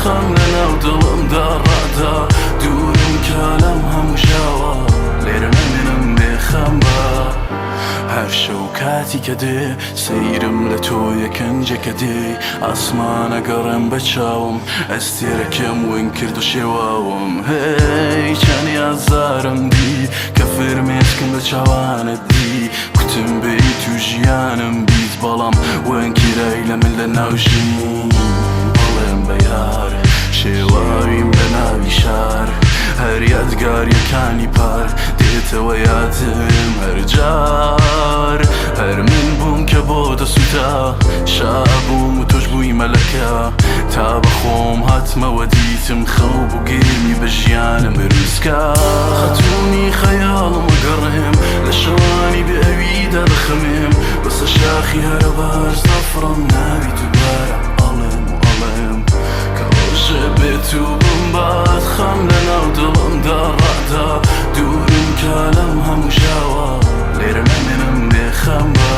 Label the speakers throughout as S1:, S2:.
S1: خەم لەناو دڵمدا ڕادا، دوورم کە لەم هەموو ژاوە، لێرە نامێنم بێ خەم بە. هەر شەو کاتی کە دێ سەیرم لە تۆ یەکەنجە کە دێی ئاسمانە گەڕێم بە چاوم ئەستێرەکەم ون کرد و شێواوم هەی چەند ئازارم دی کە فرمێسکم لە چاوانت دی کوتم بیت و ژیانم بیت بەڵام ون کرای لە من لە ناو ژین بەڵێم بە یار شێواویم لە ناوی شار هەر یادگاریەکانی پار دێتەوە یادم هەر جار هەر من بووم کە بۆ دەسووتا شابووم و تۆش بووی مەلەکە تا بەخۆم هاتمەوە دیتم خەو بوو گەرمی بە ژیانم بروسکە خەتوونی خەیاڵم ئەگەڕێم لە شەوانی بێ ئەویدا دەخەمێم بەسە شاخی هەرە بەرز دەفڕم ناوی دووبارە ئەڵێم و ئەڵێم کە ڕۆژێ بێت و بمبات خەم لەناو دڵمدا ڕادا دوورم کە لەم هەموو ژاوە لێرە نامێنم بێ خەم بە.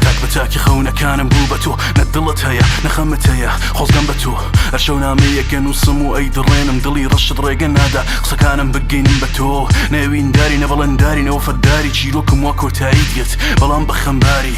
S1: تاک بە تاکی خەونەکانم بوو بە تۆ نە دڵت هەیە نە خەمت هەیە خۆزگەم بە تۆ هەر شەو نامەیەک ئەنووسم و ئەیدڕێنم دڵی ڕەشت ڕێگە نادا قسەکانم بگەینم بە تۆ نە ئەوینداری نە بەڵێنداری نە وەفاداری چیرۆکم وا کۆتایی دێت بەڵام بە خەمباری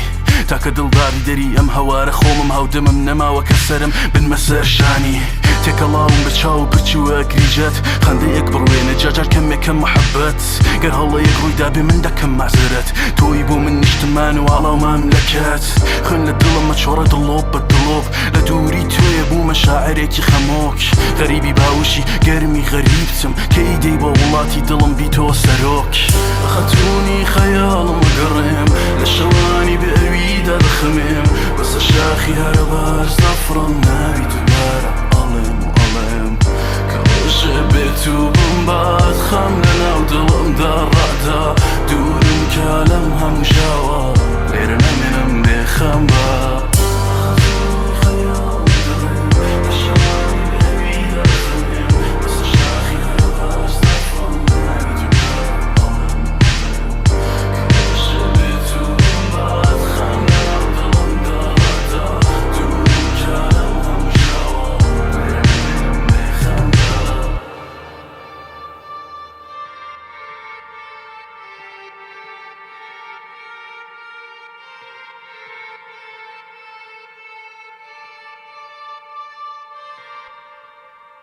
S1: تاکە دڵداری دەری ئەم هەوارە خۆمم هاودەمم نەماوە کە سەرم بنمە سەر شانی تێکەڵاوم بە چاو و پرچ و ئەگریجەت خەندەیەک بڕوێنە جاجار کەمێکە محەبەت گەر هەڵەیەک ڕوویدابێ من دەکەم مەعزەرەت تۆی بۆ من نیشتمان و ئاڵا و مەملەکەت خوێن لە دڵم مەچۆڕە دڵۆپ بە دڵۆپ لە دووری تۆیە بوومە شاعرێکی خەمۆک غەریبی باوشی گەرمی غەریبتم کەی دێی بۆ وڵاتی دڵم بیتەوە سەرۆک خەتوونی خەیاڵم ئەگەڕێم لە شەوانی بێ ئەویدا دەخەمێم بەسەر شاخی هەرە بەرز دەفڕم ناوی دووبارە ئەڵێم و ئەڵێم کە ڕۆژێ بێت و بمبات خەم لەناو دڵمدا ڕادا دوورم کە لەم هەموو ژاوە لێرە نامێنم بێ خەم بە.